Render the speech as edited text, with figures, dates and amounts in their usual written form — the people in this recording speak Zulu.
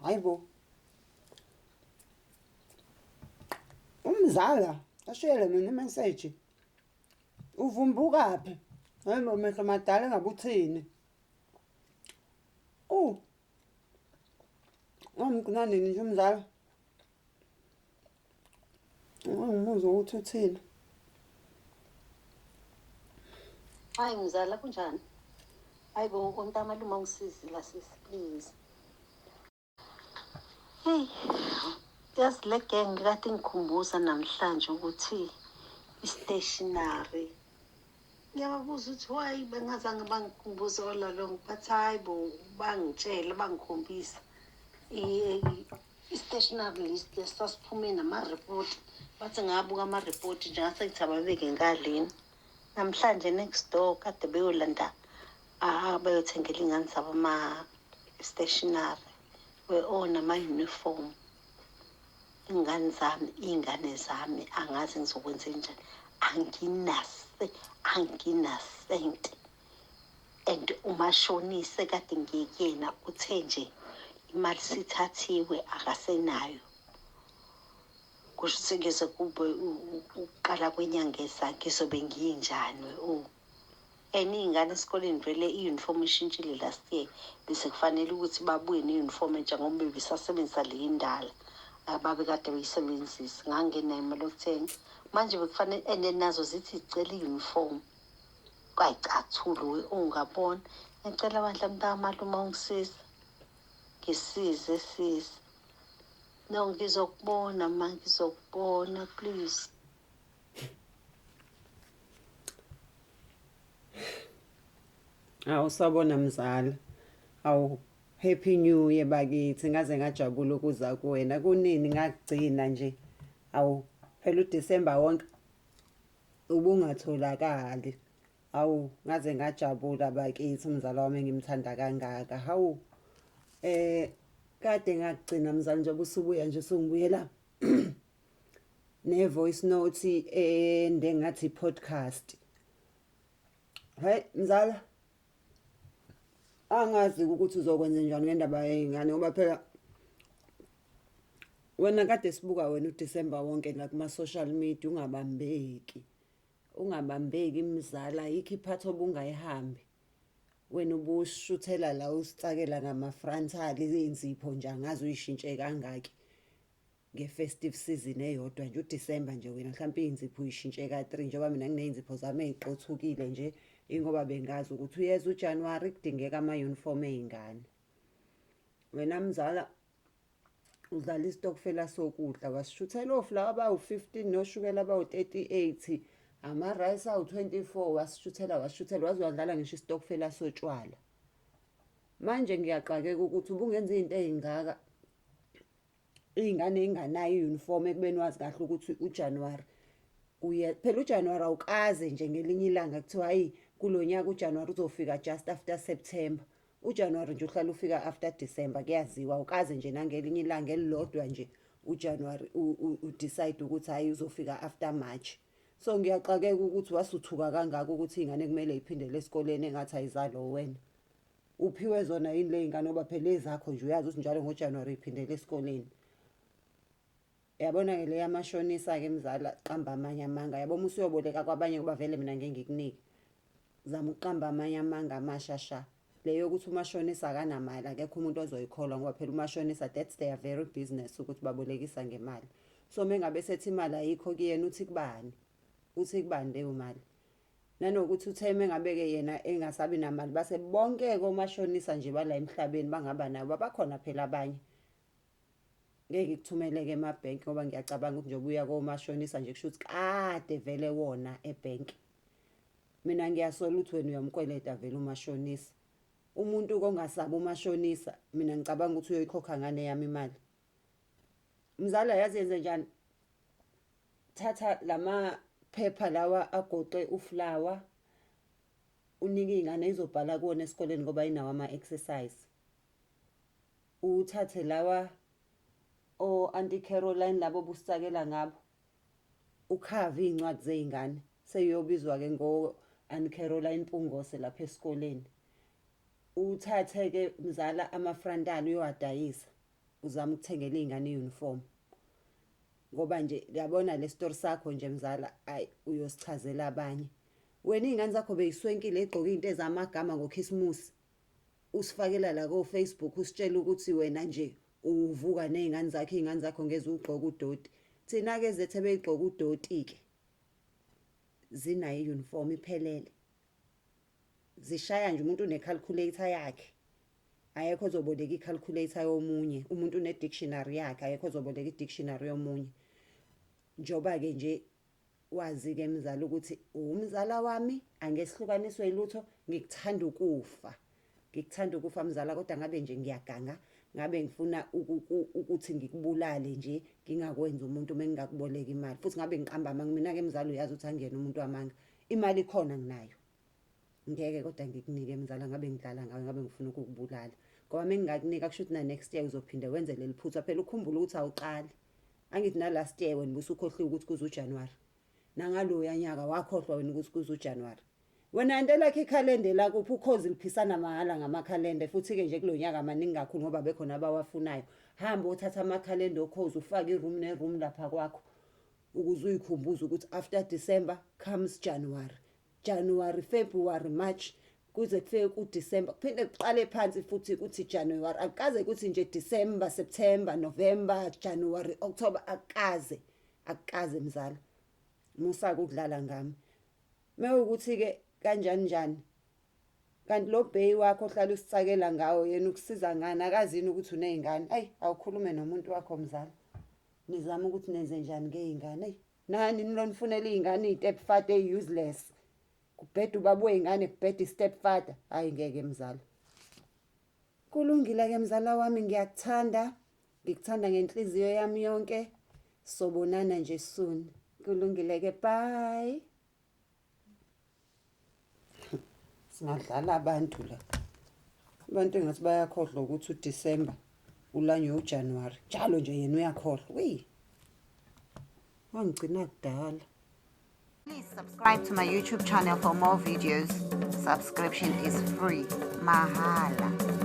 Hayi bo. Umzala ashiyele mina imeseji. Uvumbukaphi? Hayi bo mehlo madala engabe uthini? Oh. Wamgcina nini nje umzala? Ngimuzwa ukuthi uthini. Hayi mzala kunjani? Hayi bo umntamalume ungisizi la sisi please. Hey, yazi le gang kade ngikhumbuza namhlanje ukuthi i-stationary ngiyababuza ukuthi why bengazange bangikhumbuze all along but hayi bo bangitshela bangikhombisa i-stationary list sasiphume namaripoti bathi ngabuka amaripoti nje ngase ngithi ababeke ngaleni namhlanje next door kade beyolanda bayothengela iy'ngane zabo ama-stationary we-own ama-uniform Ingane zami, iy'ngane zami angazi ngizokwenzenjani. Anginase, anginasenti. And umashonisa ekade ngiye kuyena uthe nje imali sithathiwe akasenayo. Kusho ukuthi kuze kube ukuqala kwenyanga ezayo ngizobe nginjani we oh. And iy'ngane esikoleni vele i-uniform ishintshile last year bese kufanele ukuthi babuye ne-uniform entsha ngoba bebesasebenzisa le indala ababekade beyisebenzisa. Ngangingenayo imali yokuthenga manje bekufanele and nazo zithi zicela i-uniform kwayicathulo we ungabona. Ngicela bandla mntakamalume ungisize, ngisize sisi. No ngizokubona ma ngizokubona please. Awu sawubona mzala. Awu Happy New Year bakithi ngaze ngajabula ukuza kuwena. Kunini ngakugcina nje. Awu phela uDecember wonke ubungatholakali. Awu ngaze ngajabula bakithi umzala wami engimthanda kangaka. Hawu eh kade ngakugcina mzala njengoba usubuya nje usungibuyela ne-voice note ende ngathi podcast. Hey mzala angazi ukuthi uzokwenza njani ngendaba yey'ngane ngoba phela wena kade sibuka wena uDecember wonke la kuma-social media ungabambeki ungabambeki mzala ayikho iphathi obungayihambi wena ubushuthela la usitsakela ngama-frontal iy'nzipho nje angazi uyishintshe kangaki nge-festive season eyodwa nje uDecember nje wena mhlawumpe iy'nzipho uyishintshe ka-three njengoba mina nginey'nzipho zami ey'qothukile nje ingoba bengazi ukuthi uyeza uJanuwari kudingeka ama-uniform ey'ngane. Wena mzala udlala isitokufela sokudla wasishuthela ofulawa abawu-15 noshukela abawu-38 ama-rice awu-24 wasishuthela wasishuthela waze wadlala ngisho isitokufela sotshwala. Manje ngiyaxakeka ukuthi ubungenza iy'nto ey'ngaka iy'ngane ey'nganayo i-uniform ekubeni wazi kahle ukuthi uJanuwari uye phela uJanuwari awukaze nje ngelinye ilanga kuthiwa hayi kulo nyaka uJanuwari uzofika just after September. UJanuwari nje uhlala ufika after December kuyaziwa awukaze nje nangelinye ilanga elilodwa nje uJanuwari udecide ukuthi hhayi uzofika after March. So ngiyaxakeka ukuthi wasuthuka kangaka ukuthi iy'ngane kumele y'phindele esikoleni engathi ayizalwa uwena. Uphiwe zona yini ley'ngane ngoba phela ezakho nje uyazi ukuthi njalo ngoJanuwari uyiphindela esikoleni. Yabona-ke le yamashonisa-ke mzala qamba amanye amanga. Yabo uma usuyoboleka kwabanye ngoba vele mina ngeke ngikunike. Zama ukuqamba amanye amanga amasha sha. Le yokuthi umashonisa akanamali akekho umuntu ozoyikholwa ngoba phela umashonisa that's their very business ukuthi babolekisa ngemali. So mengabe sethi imali ayikho kuyena uthi kubani? Uthi kubani leyo mali? Nanokuthi uthe mengabe-ke yena engasabi namali base bonke-ke omashonisa nje bala emhlabeni bangaba nayo babakhona phela abanye. Ngeke ngikuthumeleke emabhenki ngoba ngiyacabanga ukuthi njengoba uya komashonisa nje kusho ukuthi kade vele wona ebhenki. Mina ngiyasola ukuthi wena uyamkweleta vele umashonisa. Umuntu kongasabi umashonisa mina ngicabanga ukuthi uyoyikhokha ngane yami imali. Mzala yazi yenze njani? Thatha lamaphepha lawa agoqe uflower unike iy'ngane izobhala kuwona esikoleni ngoba inawo ama-exercise. Uthathe lawa o-Aunty Caroline labo obusakela ngabo ukhave iy'ncwadi zey'ngane seyiyobizwa-ke ngo-Aunt Caroline Mpungose lapha esikoleni. Uthathe-ke mzala ama-frontal uyowadayisa. Uzame ukuthengela iy'ngane i-uniform. Ngoba nje yabona le story sakho nje mzala, ayi uyosichazela abanye. Wena iy'ngane zakho beyiswenkile ey'gqoke iy'nto ezamagama ngokhisimusi. Usifakela la ko-Facebook usitshela ukuthi wena nje uvuka ney'ngane zakho, iy'ngane zakho ngeze ugqoke udoti. Thina-ke ezethu ebeyigqoka udoti-ke zinayo i-uniform iphelele. Zishaya nje umuntu une-calculator yakhe. Ayekho ozoboleka i-calculator yomunye, umuntu une-dictionary yakhe, ayekho ozoboleka i-dictionary yomunye. Njengoba-ke nje wazi-ke mzala ukuthi uwumzala wami, angeke sihlukaniswe yilutho, ngikuthanda ukufa. Ngikuthanda ukufa mzala kodwa ngabe nje ngiyaganga, ngabe ngifuna ukuthi ngikubulale nje, ngingakwenzi umuntu uma ngingakuboleka imali. Futhi ngabe ngiqamba amanga, mina-ke mzala uyazi ukuthi angiyena umuntu wamanga. Imali ikhona nginayo. Ngeke kodwa ngikunike mzala ngabe ngidlala ngawe ngabe ngifuna ukukubulala. Ngoba uma ngingakunika kusho ukuthi na next year uzophinde wenze leli phutha. Phela ukhumbule ukuthi awuqali. Angithi na last year wena ubusukhohliwe ukuthi kuze uJanuary. Nangaloya nyaka wakhohlwa wena ukuthi kuze uJanuary. Wena nto lakho ikhalende lakuphi ukhozi liphisana mahhala ngamakhalende futhi-ke nje kulo nyaka maningi kakhulu ngoba bekhona abawafunayo. Hamba othatha amakhalende okhozi ufake i-room ne-room lapha kwakho ukuze uyikhumbuze ukuthi after December comes January. January, February, March kuze kufike kuDecember kuphinde kuqale phansi futhi kuthi January akukaze kuthi nje December, September, November, January, October akukaze akukaze mzala. Musa ukudlala ngami. Mewukuthi ke kanjani njani kanti lo bheyi wakho ohlala usitsakela ngawo yena ukusiza ngani akazini ukuthi uney'ngane ayi awukhulume nomuntu wakho mzala nizame ukuthi nenze njani ngey'ngane ayi nani nilonifunela iy'ngane iy'step father eyi-useless kubheda ubaba wey'ngane kubheda i-step father hhayi ngeke mzala kulungile-ke mzala wami ngiyakuthanda ngikuthanda ngenhliziyo yami yonke sobonana nje soon kulungile-ke bye singadlala abantu la abantu engathi bayakhohlwa ukuthi uDecember ulanywe uJanuary njalo nje yena uyakhohlwa wi wangigcina kudala. Please subscribe to my YouTube channel for more videos. Subscription is free. Mahala.